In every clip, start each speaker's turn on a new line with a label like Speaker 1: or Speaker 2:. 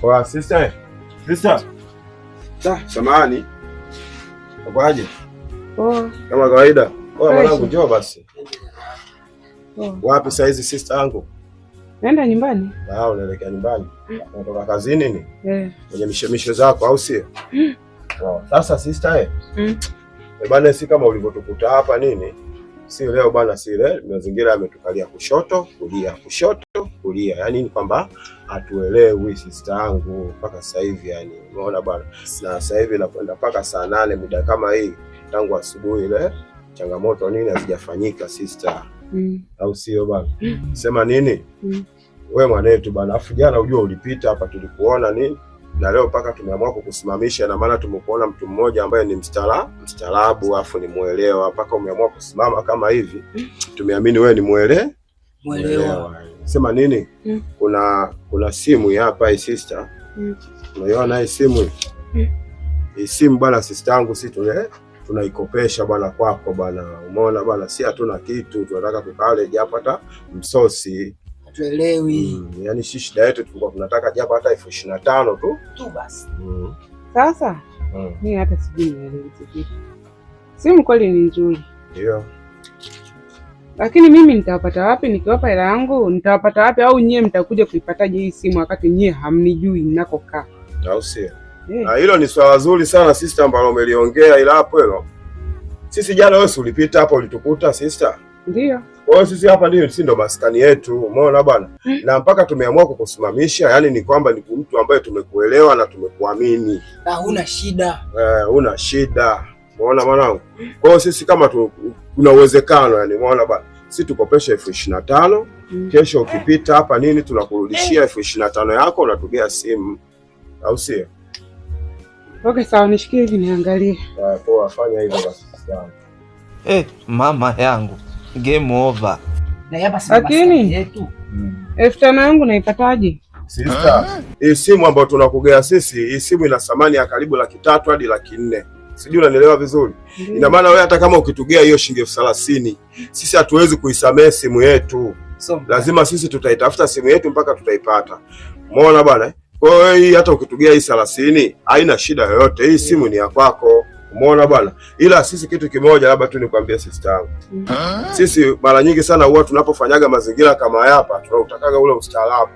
Speaker 1: Poa sister. Sister. Samahani. Ukoaje?
Speaker 2: Poa.
Speaker 1: Kama kawaida. Poa mwanangu, njoo basi.
Speaker 2: Poa.
Speaker 1: Wapi saa hizi sister yangu?
Speaker 2: Naenda nyumbani.
Speaker 1: Ah, unaelekea nyumbani. Unatoka kazini ni?
Speaker 2: Eh.
Speaker 1: Kwenye mishemishe zako au sio? Poa. Sasa sister eh. Bana, si kama ulivyotukuta hapa nini? Si leo bana, si leo. Mazingira yametukalia kushoto, kulia, kushoto, kulia. Yaani ni kwamba hatuelewi sister yangu mpaka sasa hivi yani. Umeona bana? Na sasa hivi nakwenda mpaka saa 8 muda kama hii tangu asubuhi ile changamoto nini hazijafanyika sister. Au sio bana? Sema nini? Wewe mwanetu bana, afu jana ujua ulipita hapa tulikuona nini? Na leo mpaka tumeamua kukusimamisha, na maana tumekuona mtu mmoja ambaye ni mstaarabu afu ni muelewa, mpaka umeamua kusimama kama hivi. Tumeamini wewe ni muelewa. Sema nini? Kuna simu hapa hii sister. Unaiona hii simu? Hii simu bwana sister yangu, si tunaikopesha bwana kwako bwana. Umeona bwana, si hatuna kitu, tunataka tukale japo hata msosi.
Speaker 3: Hatuelewi.
Speaker 1: Yaani si shida yetu, tulikuwa tunataka japo hata 25,000 tu.
Speaker 3: Tu basi.
Speaker 2: Sasa mimi hata sijui nielewe kitu. Simu kweli ni nzuri.
Speaker 1: Ndio.
Speaker 2: Lakini mimi nitawapata wapi nikiwapa hela yangu? Nitawapata wapi au nyie mtakuja kuipataje hii simu wakati nyie hamnijui ninakokaa?
Speaker 1: Au sio? Na hilo ni swala zuri sana sister ambalo umeliongea, ila hapo hilo. Sisi jana wewe ulipita hapo ulitukuta sister?
Speaker 2: Ndio.
Speaker 1: Kwa hiyo sisi hapa ndio sisi ndo maskani yetu, umeona bwana? Na mpaka tumeamua kukusimamisha, yani ni kwamba ni mtu ambaye tumekuelewa na tumekuamini.
Speaker 3: Na huna shida.
Speaker 1: Huna shida. Umeona mwanangu? Kwa hiyo sisi kama kuna uwezekano yani, umeona bwana? Sisi tukopesha 25,000, kesho ukipita hapa nini tunakurudishia 25,000 yako, unatugea simu. Au sio?
Speaker 2: Okay, sawa, nishikie hivi niangalie.
Speaker 1: Poa, fanya hivyo basi. Sawa.
Speaker 4: Mama yangu. Game over.
Speaker 3: Na hapa si
Speaker 2: lakini
Speaker 3: yetu.
Speaker 2: 5,000 yangu naipataje?
Speaker 1: Sister, hii simu ambayo tunakugea sisi, hii simu ina thamani ya karibu 300,000 hadi 400,000. Sijui unanielewa vizuri? Ina maana wewe hata kama ukitugea hiyo shilingi 30,000, sisi hatuwezi kuisamehe simu yetu. Lazima sisi tutaitafuta simu yetu mpaka tutaipata. Umeona bwana? Kwa hiyo hii hata ukitugea hii 30 haina shida yoyote. Hii simu ni ya kwako. Umeona bwana? Ila sisi kitu kimoja labda tu nikwambie sister yangu. Sisi mara nyingi sana huwa tunapofanyaga mazingira kama hapa tunautakaga ule ustaarabu.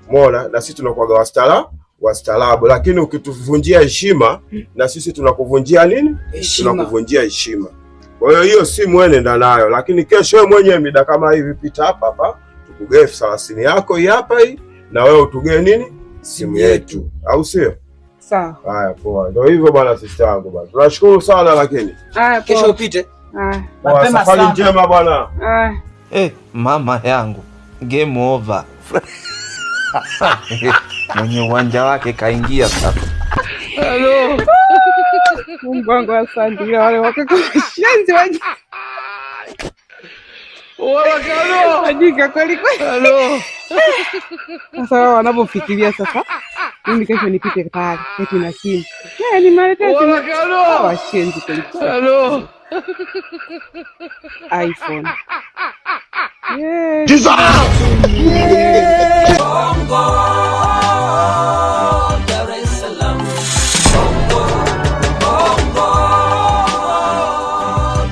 Speaker 1: Umeona? Na sisi tunakuaga wastaarabu, lakini ukituvunjia heshima na sisi tunakuvunjia nini? Tunakuvunjia heshima. Kwa hiyo hiyo simu wewe nenda nayo, lakini kesho wewe mwenyewe mida kama hivi pita hapa hapa tukugee 30,000 yako hii hapa hii, na wewe utugee nini? Simu yetu. Au sio?
Speaker 2: Sawa.
Speaker 1: Haya poa. Ndio hivyo bwana sister yangu bwana. Tunashukuru sana lakini.
Speaker 2: Haya poa.
Speaker 3: Kesho upite.
Speaker 2: Haya.
Speaker 3: Mapema
Speaker 1: safari
Speaker 3: sana.
Speaker 1: njema bwana.
Speaker 2: Haya.
Speaker 4: Mama yangu. Game over. Mwenye uwanja wake kaingia sasa.
Speaker 2: Hello. Mungu wangu asante. Wale wakaka shenzi waje. Wajinga kweli kweli. Hello. Sasa wao wanapofikiria sasa mimi kesho nipite pale eti na simu. Ni maletea simu. Washenzi kweli kweli. Hello. iPhone. Yeah.
Speaker 5: Jesus.
Speaker 2: Yeah.
Speaker 6: Bongo, Dar es Salaam. Bongo, Bongo,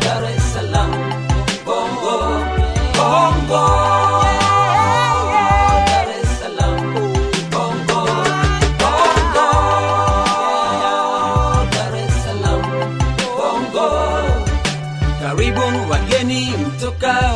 Speaker 6: Dar es Salaam. Bongo, Bongo, Dar es Salaam. Bongo, Bongo, Dar es Salaam. Bongo. Karibu wageni mtoka